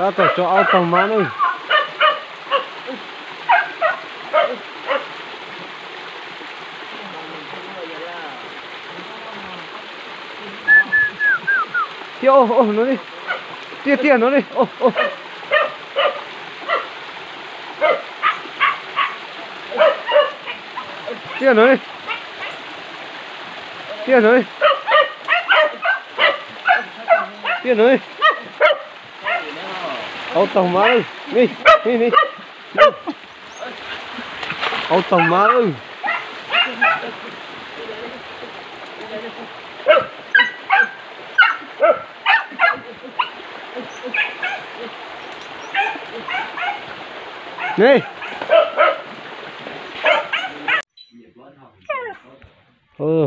Tab tom tso aub taug mab na. Tiag, no li. Tiag tiag no li. Tiag no li. Tiag no li. Tiag no li. Aub taug mab lawm. Ni, ni, ni. Aub taug mab lawm. Ni.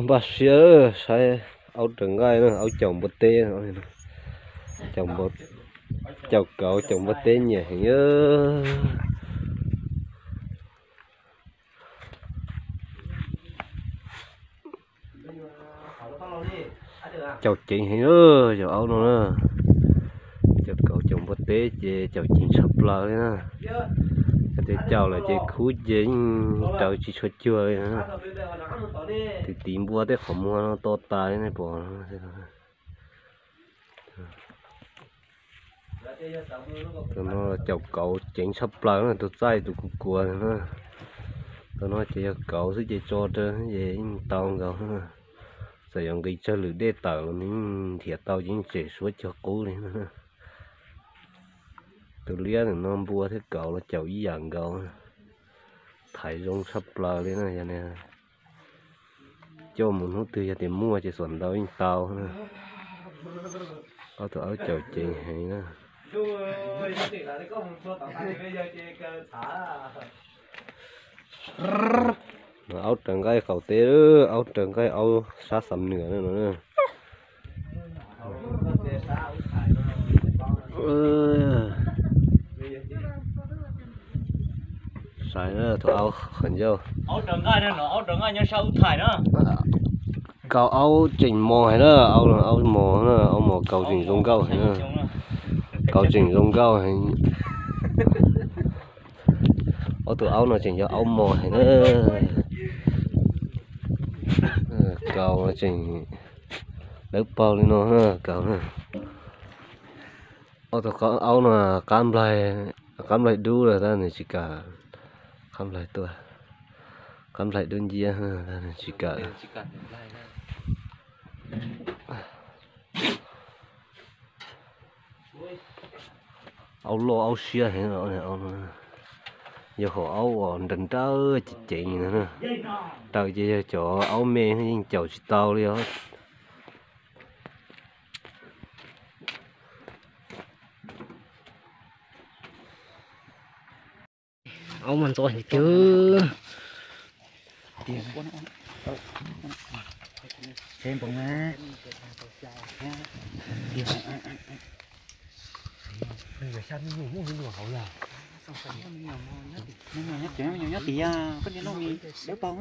Npaj siab saib aub raws nqaij na, aub caum npua teb, caum kauv caum npua teb nyiam heev. Caum ceev heev, cov aub no na. Caum kauv caum npua teb ces caum ceev tshaj plaws li na. Yog tias caum lawm ces khub ces yeej rawv tsis tshua cuag li na. Tiv tiv npua tej qhov muag no to tas li nej pom. Tus no caum kauv ceev tshaj plaws na, tus txaij tus kuv kuas na. Tus no ces yog kauv xwb ces tso rau ces yeej tau nkaus. Txawm yuav nqis tsawg lwm dej tawm los nws yeej nrhiav tau ces yeej tsem suab cog qub li na. Tus liab ntawm no npua thiab kauv los caum ib yam nkaus. Thaiv zoo tshaj plaws li na, yog coj mus hnub twg yog tias muaj ces xuam ntau yeej tau na. Ob tug aub caum ceev heev na. Aub raws nqaij qaum teb, aub raws nqaij aub sab Xam Nwas no. Saib na, tus aub qhov ncauj. Kauv aub tseem mos heev na, aub, aub mos na, aub mos kauv tseem zoo nkauj heev na. Kauv tseem zoo nkauj heev. Ob tug aub no tseem yog aub mos heev na. Kauv tseem dawb paug li no na, kauv na. Ob tug aub no qab nplaig, qab nplaig dub lawm tab nws tsis kam, qab nplaig tuaj, qab nplaig dub nciab tab nws tsis kam. Aub loj aub siab heev, yog hom aub uas nrawm nrawm ceev ceev no na. Raws ces yog cov aub me yeej caum tsis tau li os. Aub mas ntxov tiag. Nyob tim koj niam no dawb paug.